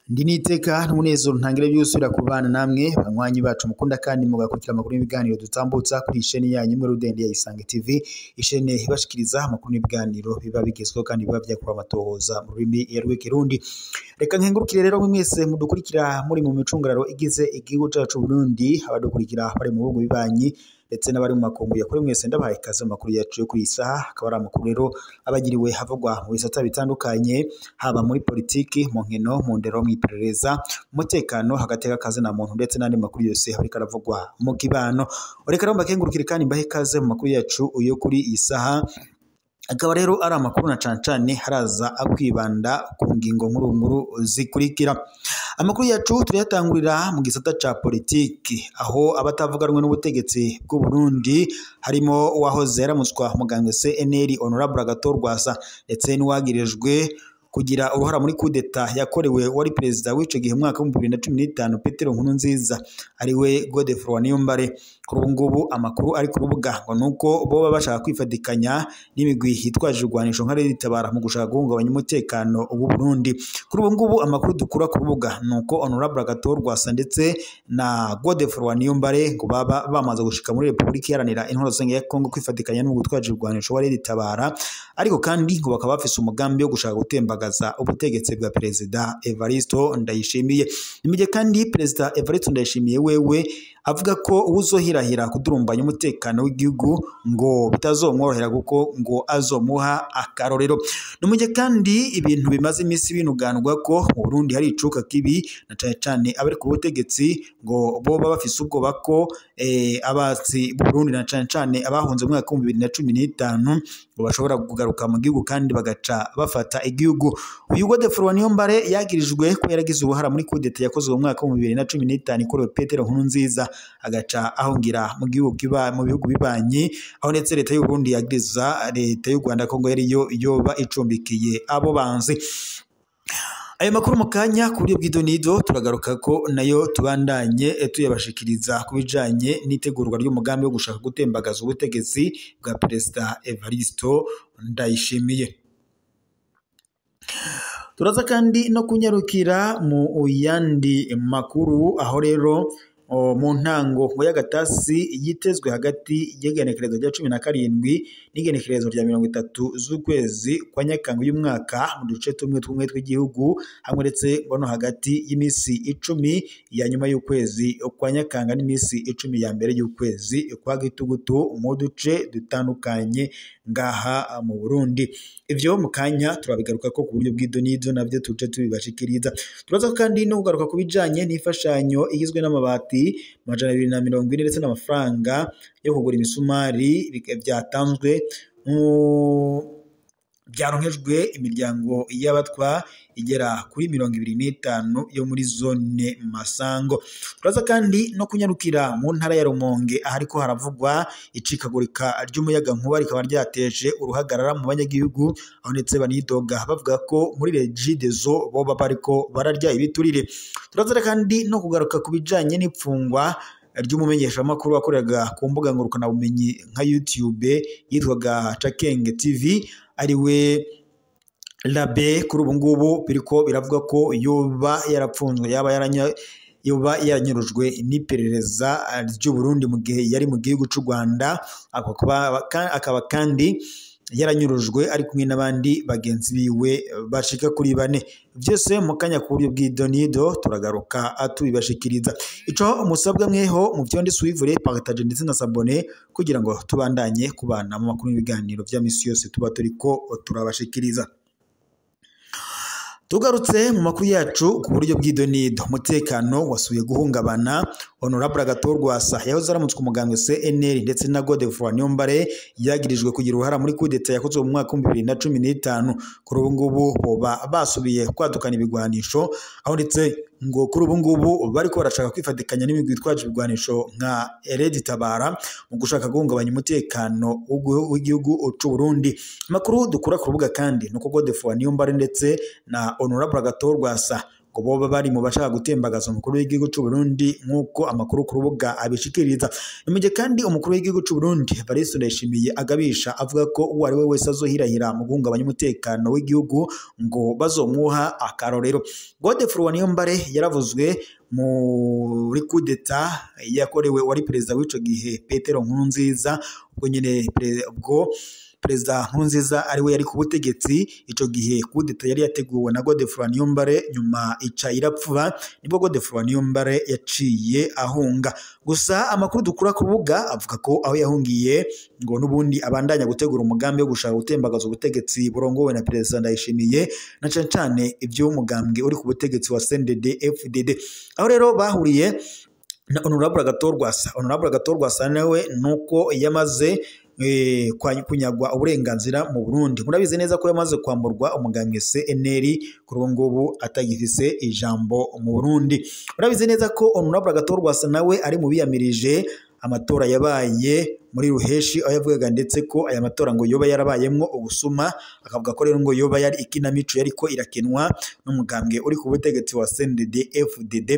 Ndi n'iteka n'umunezero ntangire by'usubira kubana namwe banywanyi bacu mukunda kandi mugakurikira amakuru n'ibiganiro dutambutsa kuri isheni yanyu imwe rudende ya Isange TV, isheni ibashikiriza amakuru n'ibiganiro biba bigezweho kandi biba vyakorewe amatohoza mu rurimi rw'ikirundi. Reka nkengurukire rero mwese mudukurikira muri mu micungararo igize igihugu cacu Burundi, abadukurikira bari mu bihugu bibanyi ndetse n'abari mu makungu ya kuri mwese ndabahaye ikaze mu makuru yacu yo kuri iyi saha. Akaba ari amakuru rero abagiriwe havugwa mu bisata bitandukanye, haba muri politiki, mu nkino, mu ndero, mu iperereza, umutekano, hagati y'akazi na muntu ndetse n'andi makuru yose ariko aravugwa mu kibano. Reka rero mbakengurukire kandi mbahe ikaze mu makuru yacu yo kuri iyi saha. Akaba rero ari amakuru na cane cane haraza akwibanda ku ngingo nkuru nkuru zikurikira. Amakuru yacu turayatangurira mu gisata ca politiki, aho abatavuga rumwe n'ubutegetsi bw'u Burundi harimo uwahoze yaramutswa mugambwe CNL Honorable Agathon Rwasa ndetse n'uwagirijwe kugira uruhara muri kudeta yakorewe wari perezida w'ico gihe mu mwaka w'ibihumbi bibiri na cumi n'itanu Petero Nkurunziza ariwe Godefroid Niyombare. Kuri ubu ngubu amakuru ari ku rubuga ngo nuko boba bashaka kwifatikanya n'imigwi yitwaje urwanisho nka Red-Tabara mu gushaka guhungabanya umutekano w'u Burundi. Kuri ubu ngubu amakuru dukura ku rubuga nuko Honorable Agathon Rwasa ndetse na Godefroid Niyombare ngo baba bamaze gushika muri Republika Iharanira Intwaro Rusange ya Kongo kwifatikanya n'umugwi witwaje urwanisho wa Red-Tabara, ariko kandi ngo bakaba bafise umugambi wo gushaka gutembagaza ubutegetsi bwa Perezida Evaristo Ndayishimiye. Nimuje kandi Perezida Evaristo Ndayishimiye wewe avuga ko uwuzohirahira kudurumbanya umutekano w'igihugu ngo bitazomworohera kuko ngo azomuha akarorero. Nimuje kandi ibintu bimaze iminsi binuganwa ko mu Burundi hari icuka kibi na cane cane abari ku butegetsi ngo boba bafise ubwoba ko abatsi b'u Burundi na cane cane abahunze mu mwaka w'ibihumbi bibiri na cumi n'itanu ngo bashobora kugaruka mu gihugu kandi bagaca bafata igihugu. Uyu Godefroid Niyombare yagirijwe ko yaragize uruhara muri kudeta yakozwe mu mwaka w'ibihumbi bibiri na cumi n'itanu ikorewe Petero Nkurunziza, agaca ahungira mu gihugu kiba mu bihugu bibanyi, aho ndetse leta y'u Burundi yagiriza leta y'u Rwanda ko ngo yariyo yoba icumbikiye abo banzi. Ayo makuru mu kanya ku buryo bw'idonido turagaruka ko nayo tubandanye tuyabashikiriza ku bijanye n'itegurwa ry'umugambi wo gushaka gutembagaza ubutegetsi bwa Perezida Evaristo Ndayishimiye. Turaza kandi no kunyarukira mu yandi makuru, aho rero mu ntango ngo y'agatasi yitezwe hagati y'igenekerezo rya 17 n'igenekerezo rya 30 z'ukwezi kwa Nyakanga uyu mwaka mu duce tumwe tumwe tw'igihugu, hamwe ndetse ngo no hagati y'imisi 10 ya nyuma y'ukwezi kwa Nyakanga n'imisi 10 ya mbere y'ukwezi kwa Gitugutu mu duce dutandukanye ngaha mu Burundi. Ivyo mu kanya turabigaruka ko ku buryo bw'idonido navyo tuje tubibashikiriza. Turaza kandi no kugaruka ku bijanye n'imfashanyo igizwe n'amabati 240 ndetse n'amafaranga yo kugura imisumari byatanzwe byaronkejwe imiryango y'abatwa igera kuri 25 yo muri zone Masango. Turaza kandi no kunyarukira mu ntara ya Rumonge ahariko haravugwa icikagurika ry'umuyaga nkuba rikaba ryateje uruhagarara mu banyagihugu, aho ndetse banidoga bavuga ko muri Regideso boba bariko bararya ibiturire. Turaza kandi no kugaruka ku bijanye n'ipfungwa ry'umumenyeshamakuru wakoreraga ku mbuga ngurukanabumenyi nka YouTube yitwaga Cakenge TV ariwe Labe. Kuri ubu ngubu biriko biravuga ko yoba yarapfunzwe, yoba yaranyurujwe n'iperereza ry'u Burundi mu gihe yari mu gihugu c'u Rwanda, akaba kandi yaranyurujwe ari kumwe n'abandi bagenzi biwe bashika kuri bane. Vyose mu kanya ku buryo bw'idonido turagaruka tubibashikiriza. Ico musabwa mweho mu vyonde suivre, partage ndetse na s'abonner kugira ngo tubandanye kubana mu makuru n'ibiganiro vya misi yose tuba turiko turabashikiriza. Tugarutse mu makuru yacu ku buryo bw'idonido, umutekano wasubiye guhungabana. Honorable Agathon Rwasa yahoze aramutswe umugambwe CNL ndetse na Godefroid Niyombare yagirijwe kugira uruhara muri kudeta yakozwe mu mwaka w'ibihumbi bibiri na cumi n'itanu. Kuri ubu ngubu boba basubiye kwadukana ibigwanisho, aho ndetse ngo kuri ubu ngubu bariko barashaka kwifatikanya n'imigwi itwaje ibigwanisho nka Red-Tabara mu gushaka guhungabanya umutekano w'igihugu c'u Burundi. Amakuru dukura ku rubuga kandi nuko Godefroid Niyombare ndetse na Honorable Agathon Rwasa ngo boba bari mu bashaka gutembagaza umukuru w'igihugu c'u Burundi nk'uko amakuru ku rubuga abishikiriza. Ni mu gihe kandi umukuru w'igihugu c'u Burundi Evariste Ndayishimiye agabisha avuga ko uwo ari we wese azohirahira mu guhungabanya umutekano w'igihugu ngo bazomuha akarorero. Godefroid Niyombare yaravuzwe muri kudeta yakorewe wari perezida w'ico gihe Petero Nkurunziza, ubwo nyene ubwo perezida Nkurunziza ari we yari ku butegetsi ico gihe. Kudeta yari yateguwe na Godefroid Niyombare, nyuma ica irapfuba, nibwo Godefroid Niyombare yaciye ahunga. Gusa amakuru dukura ku rubuga avuga ko aho yahungiye ngo n'ubundi abandanya gutegura umugambi wo gushaka gutembagaza ubutegetsi burongowe na perezida Ndayishimiye, na cane cane ivy'umugambwe uri ku butegetsi wa CNDD FDD, aho rero bahuriye na Honorable Agathon Rwasa. Honorable Agathon Rwasa nawe nuko yamaze kunyagwa uburenganzira mu Burundi. Murabizi neza ko yamaze kwamburwa umugambwe CNL, kuri ubu ngubu atagifise ijambo mu Burundi. Murabizi neza ko Honorable Agathon Rwasa nawe ari mu biyamirije amatora yabaye muri Ruheshi, aho yavugaga ndetse ko aya matora ngo yoba yarabayemwo ubusuma, akavuga ko rero ngo yoba yari ikinamico yariko irakinwa n'umugambwe uri ku butegetsi wa CNDD FDD.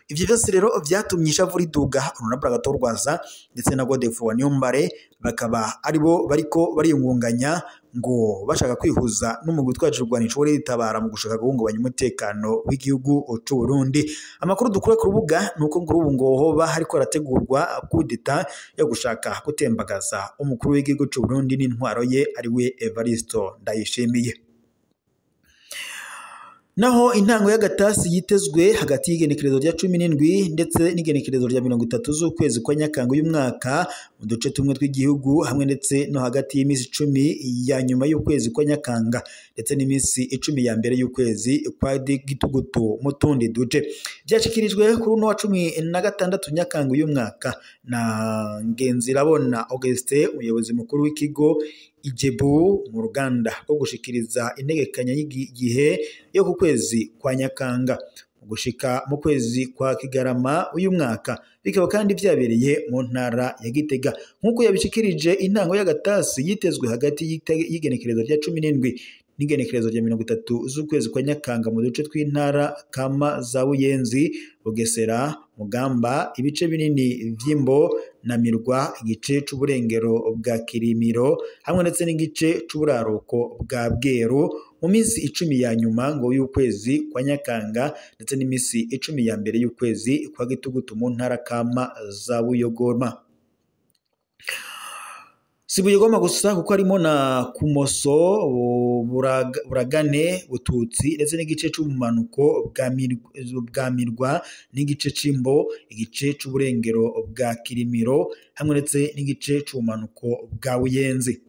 Ivyo vyose rero vyatumye ishavu riduga. Honorable Agathon Rwasa ndetse na Godefroid Niyombare bakaba aribo bariko bariyungunganya ngo bashaka kwihuza n'umugwi witwaje urwanisho wari ritabara mu gushaka guhungabanya umutekano w'igihugu c'u Burundi. Amakuru dukura ku rubuga nuko kuri ubu ngo hoba hariko harategurwa kudeta yo gushaka gutembagaza umukuru w'igihugu c'u Burundi n'intwaro ye, ariwe Evaristo Ndayishimiye. Naho intango y'agatasi yitezwe hagati y'igenekerezo rya 17 ndetse n'igenekerezo rya 30 z'ukwezi kwa Nyakanga uyu mwaka mu duce tumwe tw'igihugu, hamwe ndetse no hagati y'iminsi 10 ya nyuma y'ukwezi kwa Nyakanga ndetse n'iminsi 10 ya mbere y'ukwezi kwa Gitugutu mu tundi duce, byashikirijwe kuri uno wa 16 Nyakanga uyu mwaka na Ngenzirabona Augustin, umuyobozi mukuru w'ikigo Ijebu, mu ruganda rwo gushikiriza integekanya y'igihe yo ku kwezi kwa Nyakanga gushika mu kwezi kwa Kigarama uyu mwaka, bikaba kandi vyabereye mu ntara ya Gitega. Nk'uko yabishikirije, intango y'agatasi yitezwe hagati y'igenekerezo rya 17 n'igenekerezo rya 30 z'ukwezi kwa Nyakanga mu duce tw'intara kama za Buyenzi, Bugesera, Mugamba, ibice binini vy'Imbo na Mirwa, igice c'uburengero bwa Kirimiro hamwe ndetse n'igice c'uburaruko bwa Bweru mu minsi 10 ya nyuma ngo y'ukwezi kwa Nyakanga ndetse n'iminsi 10 ya mbere y'ukwezi kwa Gitugutu mu ntara kama za Buyogoma. Si Buyogoma gusa, kuko harimo na Kumoso, Buragane, Bututsi ndetse n'igice c'ubumanuko bwa Mirwa n'igice c'Imbo, igice c'uburengero bwa Kirimiro hamwe ndetse n'igice c'ubumanuko bwa Buyenzi.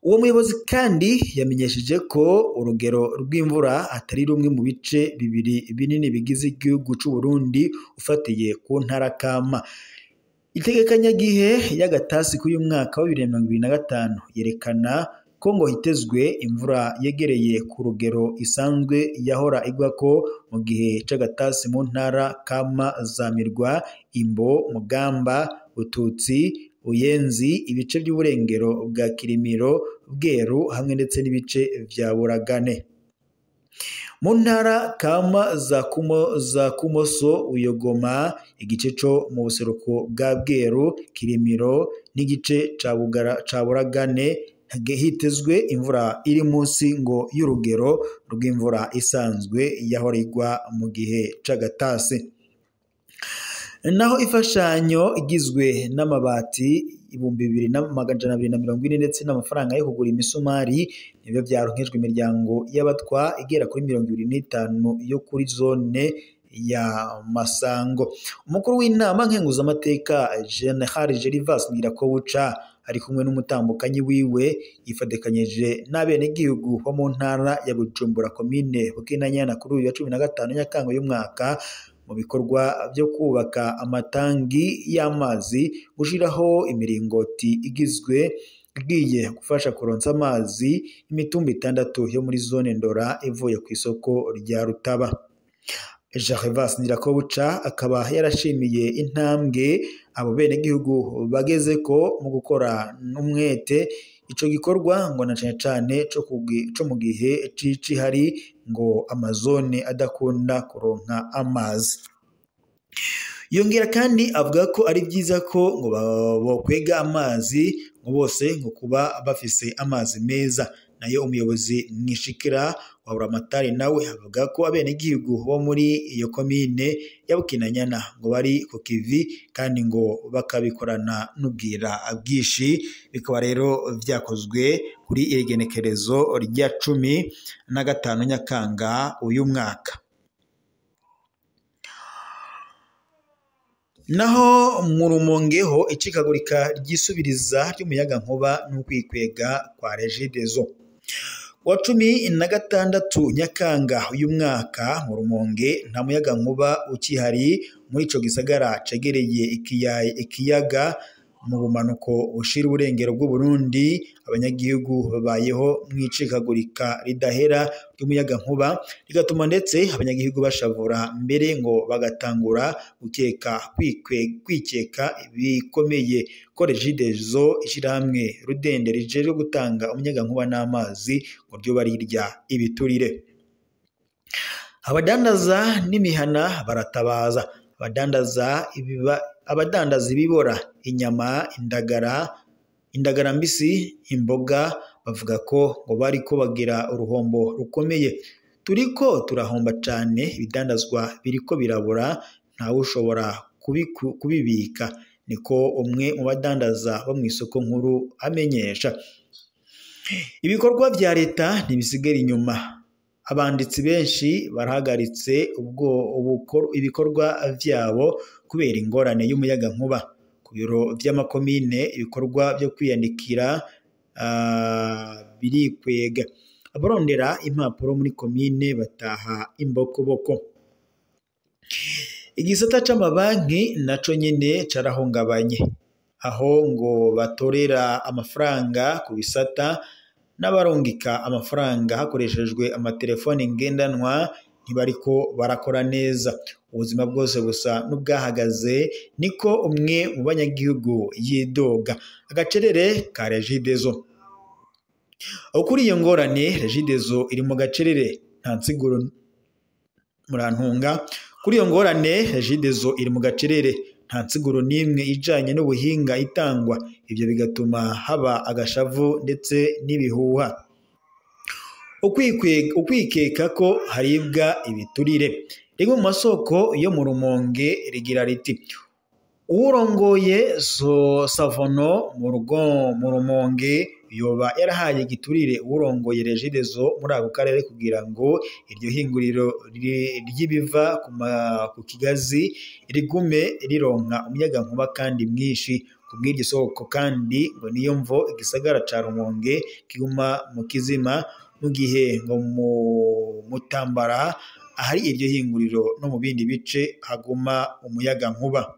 Uwo muyobozi kandi yamenyesheje ko urugero rw'imvura atari rumwe mu bice bibiri binini bigize igihugu c'u Burundi ufatiye ku ntara kama. Itegekanyagihe y'agatasi k'uyu mwaka wa 2025 yerekana ko ngo hitezwe imvura yegereye ku rugero isanzwe yahora igwako mu gihe c'agatasi mu ntara kama za Mirwa, Imbo, Mugamba, Bututsi, Buyenzi, ibice by'uburengero bwa Kirimiro, Bweru hamwe ndetse n'ibice vya Buragane. Mu ntara kama za Kumoso, Uyogoma, igice co mu buseruko bwa Bweru, Kirimiro n'igice ca Buragane hitezwe imvura iri munsi ngo y'urugero rw'imvura isanzwe yahora igwa mu gihe c'agatasi. Naho imfashanyo igizwe n'amabati 2240 ndetse n'amafaranga yo kugura imisumari nibyo byaronkejwe imiryango y'abatwa igera kuri 25 yo kuri zone ya Masango. Umukuru w'inama nkenguzamateka General Gervas Ngirakobuca ari kumwe n'umutambukanyi wiwe yifatikanyije n'abenegihugu bo mu ntara ya Bujumbura, komine Bukinanyana, kuri uyu wa 15 Nyakanga uyu mwaka mu bikorwa byo kubaka amatangi y'amazi, gushiraho imiringoti igizwe igiye gufasha kuronsa amazi imitumba 6 yo muri zone Ndora ivuye ku isoko rya Rutaba. Gervas Ndirakobuca akaba yarashimiye intambwe abo benegihugu bageze ko mu gukora n'umwete Ico gikorwa ngo na cane cane co mu gihe c'ici hari ngo amazone adakunda kuronka amazi. Yongera kandi avuga ko ari vyiza ko ngo bokwega amazi ngo bose ngo kuba bafise amazi meza. Nayo umuyobozi Mwishikira wa Buramatari nawe avuga ko abenegihugu bo muri iyo komine ya Bukinanyana ngo bari ku kivi kandi ngo bakabikorana n'ubwira bwinshi. Bikaba rero vyakozwe kuri igenekerezo rya 15 Nyakanga uyu mwaka. Naho mu Rumongeho icikagurika ryisubiriza ry'umuyagankuba n'ukwikwega kwa Regideso. Wa 16 Nyakanga uyu mwaka mu Rumonge nta muyagankuba ukihari muri ico gisagara cegereye ikiyaga mu bumanuko bushira uburengero bw'u Burundi. Abanyagihugu babayeho mw'icikagurika ridahera ry'umuyagankuba, rigatuma ndetse abanyagihugu bashavura mbere ngo bagatangura gukeka kwikeka bikomeye ko Regideso ishirahamwe rudende rijejwe gutanga umuyagankuba n'amazi ngo ryo barirya ibiturire. Abadandaza n'imihana baratabaza. Abadandaza ibibora, inyama, indagara mbisi, imboga, bavuga ko ngo bariko bagira uruhombo rukomeye. Turiko turahomba cane, ibidandazwa biriko birabura, ntawushobora kubibika, niko umwe mu badandaza bo mw'isoko nkuru amenyesha. Ibikorwa vya leta ntibisigara inyuma. Abanditsi benshi barahagaritse ubwo ibikorwa vyabo kubera ingorane y'umuyagankuba. Ku biro vy'amakomine ibikorwa vyo kwiyandikira birikwega. Abarondera impapuro muri komine bataha imbokoboko. Igisata c'amabanki naco nyene carahungabanye, aho ngo batorera amafaranga ku bisata n'abarungika amafaranga hakoreshejwe amatelefone ngendanwa ntibariko barakora neza. Ubuzima bwose busa n'ubwahagaze, niko umwe mu banyagihugu yidoga. Agacerere ka Regideso. Kuri iyo ngorane Regideso iri mu gacerere, nta nsiguro murantunga. Kuri iyo ngorane Regideso iri mu gacerere, nta nsiguro n'imwe ijanye n'ubuhinga itangwa. Ivyo bigatuma haba agashavu ndetse n'ibihuha. Ukwikeka ko haribwa ibiturire. Rimwe mu masoko yo mu Rumonge rigira riti: uwurongoye Savono mu Rumonge yoba yarahaye igiturire uwurongoye Regideso muri ako karere kugira ngo iryo hinguriro ry'ibiva ku kigazi rigume rironka umuyagankuba kandi mwinshi. Kubw'iryo soko kandi ngo niyo mvo igisagara ca Rumonge kiguma mu kizima, mu gihe ngo mu Mutambara ahari iryo hinguriro no mu bindi bice haguma umuyagankuba.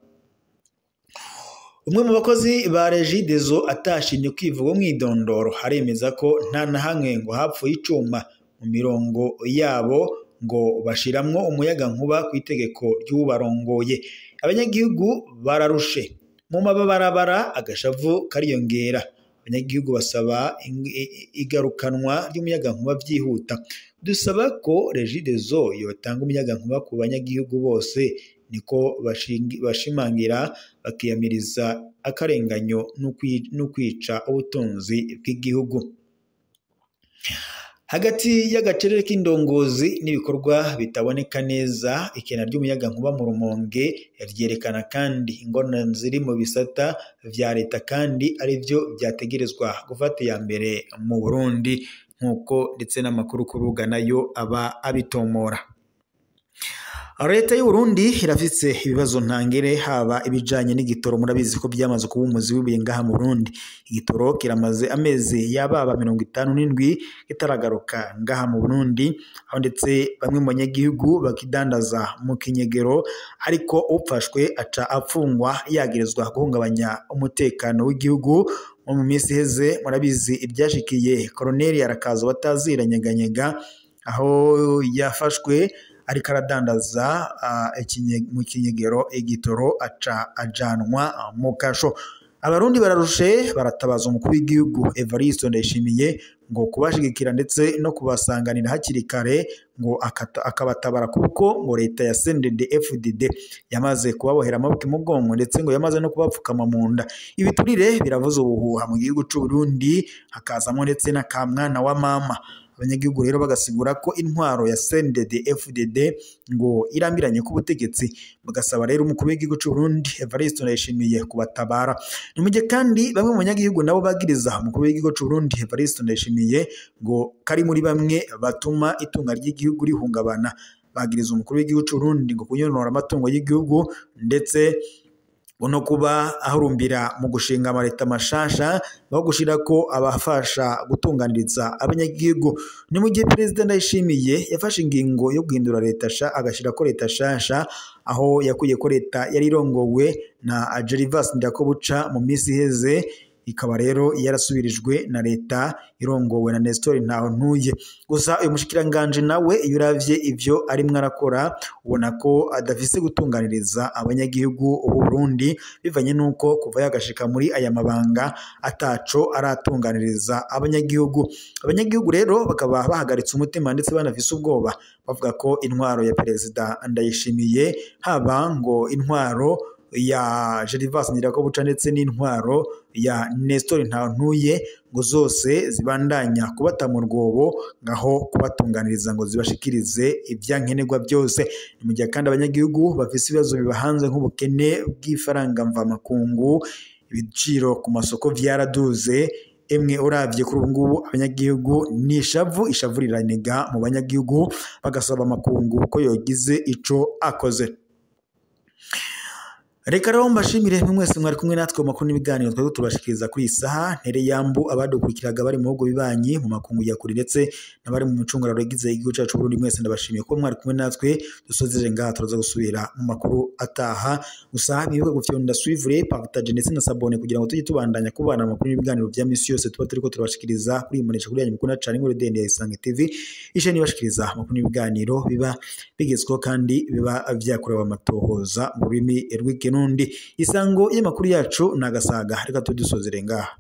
Umwe mu bakozi ba Regideso atashimye kwivuga mwidondoro aremeza ko nta na hamwe ngo hapfuye icuma mu mirongo yabo ngo bashiramwo umuyagankuba ku itegeko ry'ubarongoye. Abanyagihugu bararushe mu mabarabara, agashavu kariyongera. Abanyagihugu basaba igarukanwa ry'umuyagankuba vyihuta. Dusaba ko Regideso yotanga umuyagankuba ku banyagihugu bose, niko bashimangira, bakiyamiriza akarenganyo n'ukwica ubutunzi bw'igihugu. Hagati y'agacerere k'indongozi n'ibikorwa bitaboneka neza, ikena ry'umuyagankuba mu Rumonge ryerekana kandi ingorane ziri mu bisata vya leta kandi arivyo vyategerezwa gufata iya mbere mu Burundi, nk'uko ndetse n'amakuru kurubuga nayo aba abitomora. Leta y'u Burundi irafise ibibazo ntangere, haba ibijanye n'igitoro. Murabizi ko byamaze kuba umuzi w'ibuye ngaha mu Burundi. Igitoro kiramaze amezi yababa 57 kitaragaruka ngaha mu Burundi, aho ndetse bamwe mu banyagihugu bakidandaza mu kinyegero, ariko upfashwe aca apfungwa yagirizwa guhungabanya umutekano w'igihugu. Mu minsi iheze murabizi ibyashikiye Colonel Arakaza bataziranyeganyega, aho yafashwe ariko aradandaza mu kinyegero igitoro, aca ajanwa mu kasho. Abarundi bararushe baratabaza umukuru w'igihugu Evariste Ndayishimiye ngo kubashigikira ndetse no kubasanganira hakiri kare ngo akabatabara kuko ngo leta ya CNDD FDD yamaze kubabohera amaboko imugongo ndetse ngo yamaze no kubapfukama mu nda. Ibiturire biravuza ubuhuha mu gihugu c'u Burundi, hakazamo ndetse na kamwana wa mama. Abanyagihugu rero bagasigura ko intwaro ya CNDD FDD ngo irambiranye ku butegetsi, bagasaba rero umukuru w'igihugu c'u Burundi Evariste Ndayishimiye kubatabara. Ni mu gihe kandi bamwe mu banyagihugu nabo bagiriza umukuru w'igihugu c'u Burundi Evariste Ndayishimiye ngo kari muri bamwe batuma itunga ry'igihugu rihungabana. Bagiriza umukuru w'igihugu c'u Burundi ngo kunyonora amatungo y'igihugu ndetse no kuba ahurumbira mu gushinga amareta mashasha no gushira ko abafasha gutunganiriza abanyagihugu. Ni mu gihe Perezida Ndayishimiye yafashe ingingo yo guhindura leta sha agashira ko leta shasha, aho yakuye ko leta yari irongowe na Gervais Ndirakobuca mu minsi iheze, ikaba rero yarasubirijwe na leta irongowe na Nestor Ntahontuye. Gusa uyu mushikiranganje nawe iyo uravye ivyo arimwo arakora ubona ko adafise gutunganiriza abanyagihugu b'u Burundi, bivanye nuko kuva yagashika muri aya mabanga ataco aratunganiriza abanyagihugu. Abanyagihugu rero bakaba bahagaritse umutima ndetse banafise ubwoba, bavuga ko intwaro ya Perezida Ndayishimiye haba ngo intwaro ya Gervais Ndirakobuca ndetse n'intwaro ya Nestor Ntahontuye ngo zose zibandanya kubata mu rwobo ngaho kubatunganiriza ngo zibashikirize ivyankenerwa byose. Ni mu gihe kandi abanyagihugu bafise ibibazo bibahanze nk'ubukene bw'ifaranga mvamakungu, ibiciro ku masoko vyaraduze. Emwe uravye kuri ubu ngubu abanyagihugu ni ishavu, ishavu riranega mu banyagihugu, bagasaba amakungu ko yogize ico akoze. Reka rero mbashimire mwese mwari kumwe natwe mu makuru n'ibiganiro twari tubashikiriza kuri iyi saha. Ntere yambu abadukurikiraga bari mu bihugu bibanyi, mu makungu ya kure ndetse n'abari mu micungararo igize igihugu cacu Burundi, mwese ndabashimiye ko mwari kumwe natwe. Dusozeje ngaha, turaza gusubira mu makuru ataha. Gusa mwibuke gufyonda suivre, partage ndetse na sabone kugira ngo tujye tubandanya kubana amakuru n'ibiganiro vya misi yose tuba turiko turabashikiriza kuri iyi mbonesha kuri yanyu mukunda cane inkuru ndende ya Isange TV, isheni ibashikiriza amakuru n'ibiganiro biba bigezweho kandi biba vyakorewe amatohoza mu rurimi rw'ikirundi. Isango y'amakuru yacu nagasaga, reka tudusozere ngaha.